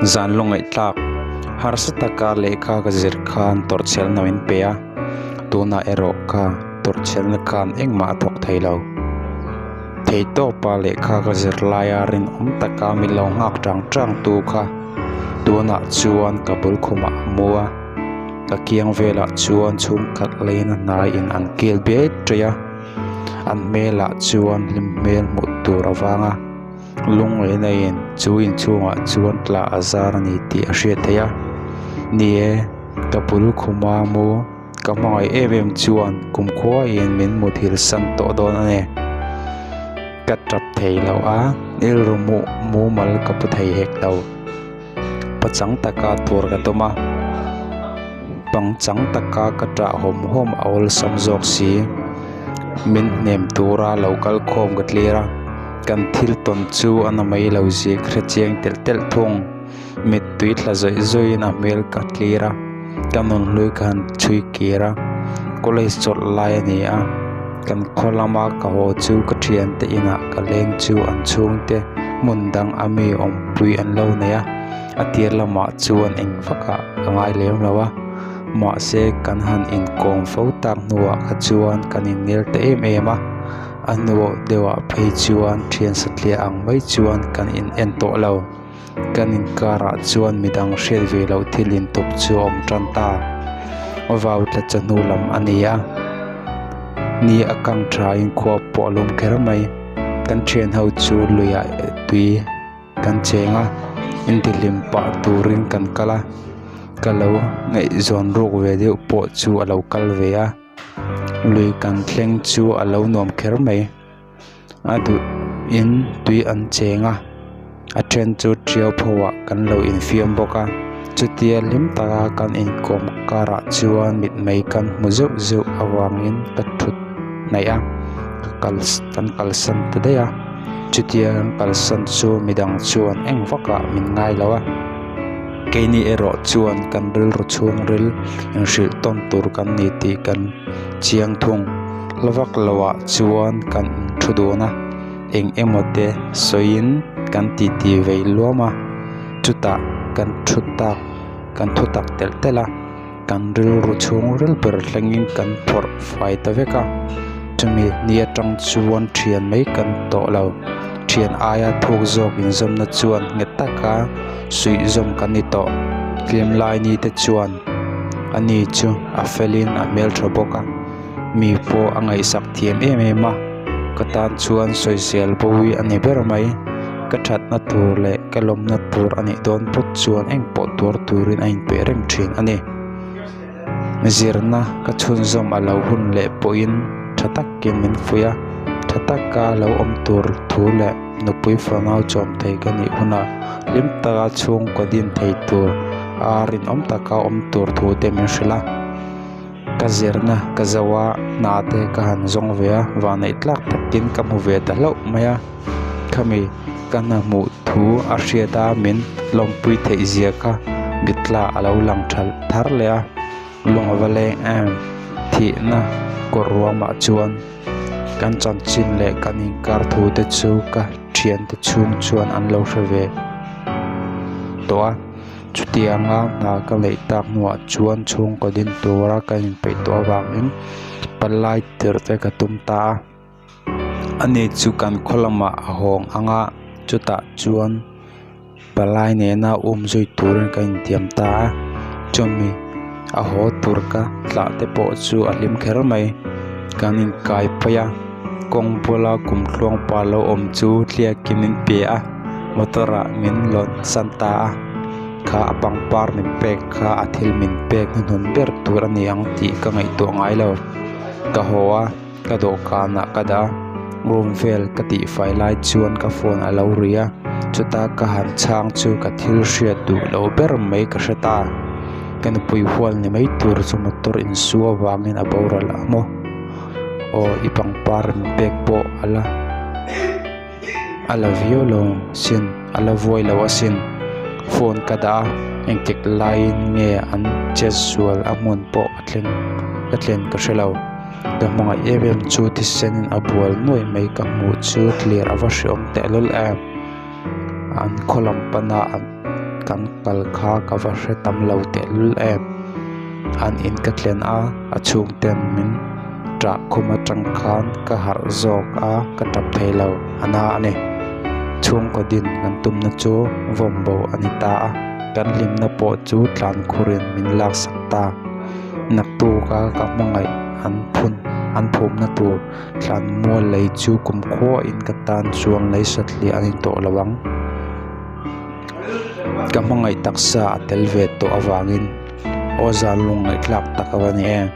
Zan lawngaihthlak harsa taka lehkha ka zir khan tawrhchhelna min pe a, tunah erawh ka tawrhchhelna khan engmah a thawk thei lo. Theihtawpa lehkha ka zir laia rinawm taka min lo nghak tang tang tu kha tunah chuan ka bul khumah a mu a, ka kiang velah chuan chhungkhat leina hnaiin an kil biai ṭaih a, an hmelah chuan hlim hmel hmuh tur avang a. Lunglei in chu inchhungah chuan tla a zar a ni tih a hriat theih a ni e ka bul khuma mu ka hmangaih em em chuan kumkhua in min muthilh san tawh dawn a ni ka tap thei lo a rilru mumal ka pu thei hek lo. Pachang taka tur ka tum a pangchang taka ka ṭah hawm hawm a awlsam zawk si min hnem tura lo kal khawm ka tlir a kan thil tawn chu a na mai lo zia ka hre chiang telh telh thung mittui tla zawih zawih in a hmel ka tlir a ka nunhlui ka han chhui kir a college chawlh lai a ni a kan khaw lama ka haw chu ka thiante inah ka leng chu an chhungte. Hmun dang a mi awmpui an lo nei a a tir lamah chuan eng vakah ka ngai lem lo a mahse kan han inkawm fo tak hnuah kha chuan kan innel ta em em a a hnuah deuhah phei chuan thian satliah ang mai chuan kan in en tawh lo kan inkarah chuan midang hriat ve loh thil intup chu a awm tan ta vau tla chawhnu lam a ni a ni a kang tha in khua pawh a lum kher mai. Kan thian ho chu luiah tui kan cheng a intihlim pah turin kan kal a ka lo ngaihzawn ruk ve deuh pawh chu a lo kal ve a lui kan thleng chu a lo nuam kher mai a duh in tui an cheng a a then chu tiau pho ah kan lo infiam bawk a chutia hlim taka kan inkawm karah chuan mitmei kan hmu zeuh zeuh avangin ka thut hnaih a ka kal kan kalsan ta daih a chutia kan kalsan chu midang chuan eng vakah min ngai lo a keini erawh chuan kan rilru chhungril inhrilh tawn tur kan ni tih kan chiang thung hla vak loh ah chuan kan thu dun a. Eng emaw te sawiin kan titi vei luam a chutah kan thu tak kan thu tak telh telh a kan rilru chhungril ber thlengin kan phawrh fai ta vek a chumi ni atang chuan thian mai kan tawh lo thian aia thuk zawk inzawmna chuan nghet taka suihzawm kan ni tawh tlem lai ni te chuan ani chu a felin a hmeltha bawk a. Mi pawh a ngaihsak thiam em em a ka tan chuan sawisel bo hi a ni ber mai ka thatna tur leh ka lawmna tur a nih dawn phawt chuan engpawh tuar turin a inpeih reng thin a ni zirna ka chhunzawm a lo hun leh pawhin tha takin min fuih a tha taka lo awm tur thu leh nupui fanau chawm thei ka nih hunah hlim taka chhungkaw din thei tur a rinawm taka awm tur thu te min hrilh a. Ka zirna ka zo a hna te ka han zawng ve a vanneih tlak takin ka hmu ve ta hlauh mai a khami ka hna hmuh thu a hriat a min lawmpui theih zia kha mitla a lo lang tha thar leh a lung a va leng em thihna kawr ruamah chuan kan chanchin leh kan inkar thu te chu ka thiante chhung chuan an lo hre ve tawh a. Chutianga hna ka neih tak hnuah chuan chhungkaw din tura ka inpeih tawh avangin palai tirh te ka tum ta a ani chu kan khaw lamah a hawng ang a chutah chuan palai nena um zui turin ka intiam ta a chumi a haw tur ka tlah te pawh chu a hlim kher mai kan inkai phei a kawng bula kumtluang pa lo awm chu thliakin min pe a. Motor ah min lawn san ta a kha a pangpar min pek kha a thil min pek hnuhnun ber tur a ni ang tih ka ngaihtuah ngai lo ka haw a ka dawhkan ah ka dah a room vel ka tihfai lai chuan ka phone a lo ri a chuta ka han chhang chu ka thil hriat duh loh ber mai ka hre ta ka nupui hual ni mai tur chu motor insu avangin a boral a maw aw i pangpar min pek pawh a la. A la viau lo sin a la vuai lo asin phone ka dah a engtik laiin nge an chet sual a hmun pawh a thleng ka thlen ka hre lo ka hmangaih em em chu thisen in a bual nuai mai ka hmuh chu tlir a va hreawm tehlul em an khaw lam pana an. kan kal kha ka va hre tam lo tehlul em. An in ka thlen a, a chhungten min ṭah khum aṭang khan ka harh zawk a, ka ṭap thei lo, a na a ni. Chhungkaw din kan tumna chu vawm bo a ni ta a, kan hlimna pawh chu tlan khurin min laksak ta. Naktuka ka hmangaih an phun an phumna tur thlan mual lei chu kumkhuain ka tan chuan lei satliah a ni tawh lo ang. Ka hmangaih taksa a tel ve tawh avangin aw zan lung ngaihthlak tak a va ni em.